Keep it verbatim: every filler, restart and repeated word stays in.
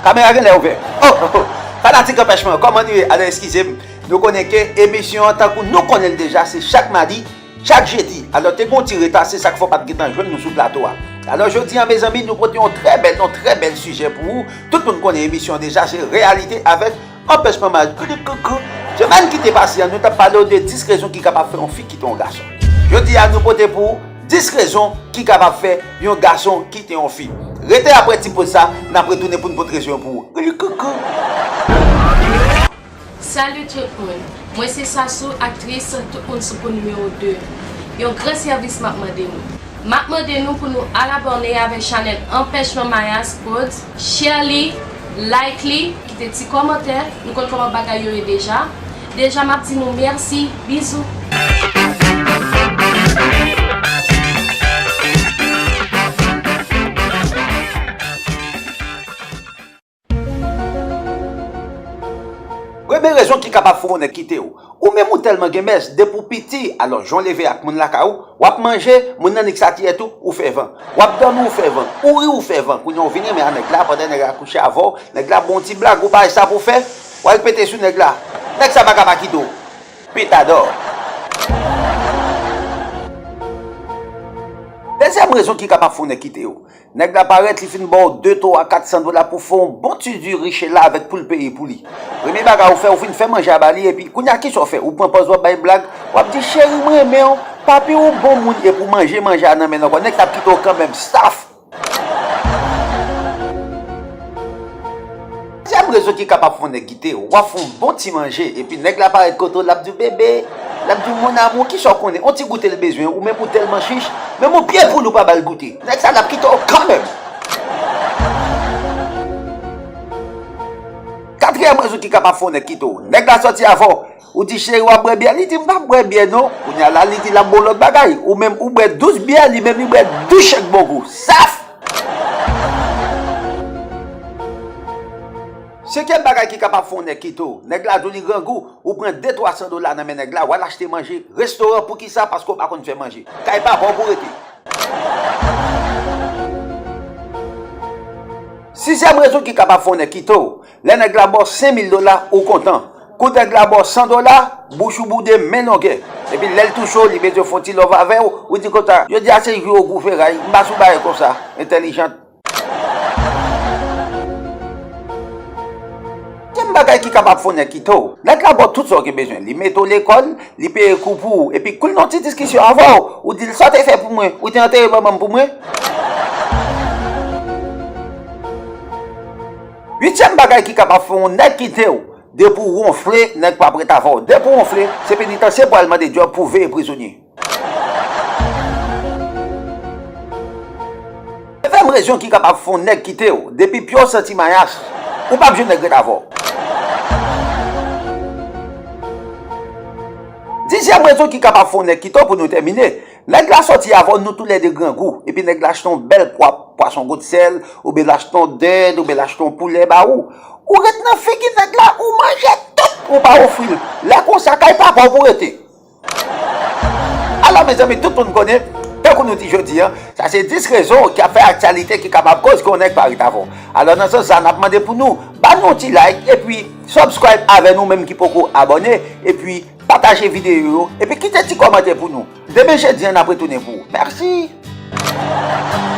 Kamera genlè ouvè. Oh, oh, oh. Fanatik Anpèchman, kòman nou ye? Alò, eskize m. Nou konnen ke emisyon an, tankou nou konnen l deja, se chak madi, chak jedi. Alò, te gen yon ti reta, se sa k fè w pa t gentan jwenn nou sou plato a. Alò, jodi a, mezanmi, nou pote yon trè bèl, yon trè bèl sijè pou ou. Tout moun konnen emisyon an deja, se Reyalite avèk Anpèchman Mayas. Semèn ki te pase a, nou t ap pale w de dis rezon ki kapab fè yon fi kite yon gason. Jodi a, nou pote pou ou dis rezon ki kapab fè yon gason kite yon fi. Rete apre ti poz sa, n ap retounen pou n pot rezon yo pou ou. Salut tout moun. Mwen se Sasou, aktris, tout moun sou kou nimewo de. Yon gran sèvis m ap mande nou. M ap mande nou pou nou al abòne avèk chanèl Anpèchman Mayas Prodz, share li, like li, kite ti kòmantè, nou konn kòman bagay yo ye deja. Deja m ap di nou mèsi, bizou. Premye rezon ki kapab fè yon nèg kite w. Ou menm ou tèlman gen mès, depi w piti, alò, jan w leve ak moun lakay ou, w ap manje, moun nan nik satiyèt ou, ou fè van. W ap dòmi, ou fè van. Ou ri, ou fè van. Kounye a w vin renmen a nèg la, pandan nèg la kouche avè w, nèg la ba w yon ti blag, ou pa wè sa pou w fè, w al pete sou nèg la. Nèg sa pa ka pa kite w. Petadò. Dezyèm rezon ki kapab fè yon nèg kite w. Nèg la parèt, li fin ba w de, twa, kat san dola pou fè yon bon ti diri Shella avèk pou l peye pou li. Premye bagay ou fè, ou fin fè manje a ba li, epi kounye a kisa w fè? Ou pran pòz w ap bay blag, w ap di, cheri, m renmen w, papi, ou bon moun, epi w manje manje a nan men l ankò. Nèg sa ap kite w kanmenm, saf! Dezyèm rezon ki kapab fè yon nèg kite w, w ap fè yon bon ti manje, epi nèg la parèt kote w, l ap di w, bebe, l ap di w, mon amour, kisa w konnen, yon ti goute l bezwen, ou menm ou tèlman chich, menm yon pye poul ou pa ba l goute. Nèg sa l ap kite w kanmenm. Katriyèm rezon ki kapab fè yon nèg kite w, nèg la sòti avè w, ou di, cheri, w ap bwè byè? Li di, m p ap bwè byè non. Kounye a la, li di l ap ba w lòt bagay. Ou menm, ou bwè douz byè, li menm, li bwè douz chèk bongou. Saf! Senkyèm bagay ki kapab fè yon nèg kite w, nèg la di w li grangou, ou pran de, twa san dola nan men nèg la, w al achte manje, restoran, poukisa? Paske w pa konn fè manje. Kay papa w pou w rete. Sizyèm rezon ki kapab fè yon nèg kite w, lè nèg la ba w senk mil dola, ou kontan. Kou nèg la ba w san dola, bouch ou boude men longè. Epi lè l touche w, li bezwen fè yon ti love avè w, ou di konsa, jodi a se jou yo gou feray, m pa sou bagay konsa, entèlijant. Dezyèm bagay ki kapab fè yon nèg kite w, nèg la ba w tout sa w gen bezwen. Li mete w lekòl, li peye kou pou ou. Epi kou l nan yon ti diskisyon avè w, ou di l, sa w te fè pou mwen? Ou te antere manman m pou mwen? Uityèm bagay ki kapab fè yon nèg kite w, depi w wonfle, nèg p ap ret avè w. Depi w wonfle, se penitansye pou al mande djòb pou veye prizonye. Nevyèm rezon ki kapab fè yon nèg kite w, depi pye w santi mayas, ou p ap jwenn nèg ret avè w. Dizyèm rezon ki kapab fè yon nèg kite w, pou nou tèmine, nèg la sòti avè w, nou toulède grangou, epi nèg la achte yon bèl pwa, pwason gout sèl, oubyen l achte yon dend, oubyen l achte yon poulè ba ou. Ou ret nan figi nèg la, ou manje tout, ou pa ofri l. Lè konsa, kay papa w pou rete. Alò, mezanmi, tout moun konnen, tankou nou di jodi a, sa se dis rezon ki ap fè aktyalite ki kapab koz ke yon nèg pa ret avè w. Alò, nan sans sa, n ap mande pou nou, ba nou yon ti like, epi subscribe avè nou menm ki poko abòne, epi pataje videyo yo, epi kite ti kòmantè pou nou. Demen jedi a, n ap retounen pou ou. Mèsi!